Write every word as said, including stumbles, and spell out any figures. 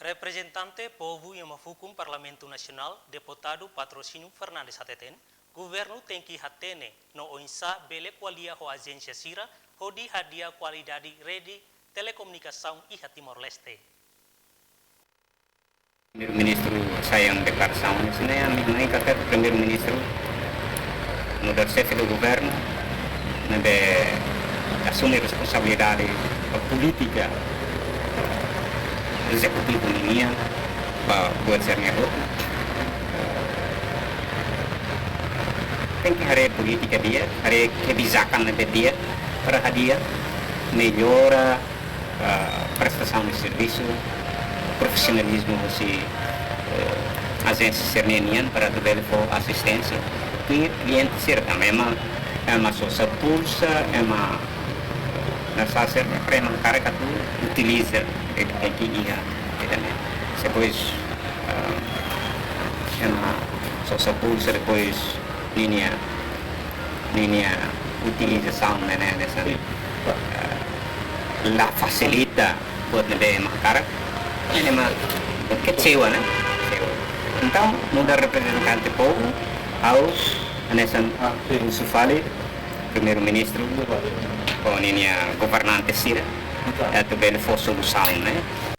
Reprezentante povu iha uma fukun Parlamentu Nasionál, Deputadu Patrocínio Fernandes hateten, governu tenke hatene no oinsá bele ko'alia ho ajénsia sira hodi hadi'a kualidade rede telekomunikasaun iha Timor-Leste. Primeiru-Ministru sai deklarasaun, ne'e ami, ami kata Primeiru-Ministru nu'udar xefe do governu, ne'ebé asume responsabilidade ba polítika ezekutivu ninian ba buat sira-ne'e hotu. Tenke haree polítika di'ak, haree kebijakan ne'ebé di'ak para hadi'a mellora, ah, prestasaun de servisu, profisionalizmu husi, eh, ajénsia sira-ne'e nian para atu bele fó asisténsia. I kliente sira tanba ema, ema sosa pulsa, ema, eh, na sasir, para ema hakarak atu utiliza, eh, tenke iha, eh, também. Depois, ah, ema sosa pulsa, depois ninia, ninia utilizasaun ne'e, ne'e, ne'e, eh, la fasilita buat ne'ebé ema hakarak, ne'e ema kecewa, ne'e? Kecewa. Entaun, nu'udar reprezentante povu, ha'u hanesan husu fali Primeiru-Ministru ho ninia governante sira, atu bele fó solusaun, ne'e?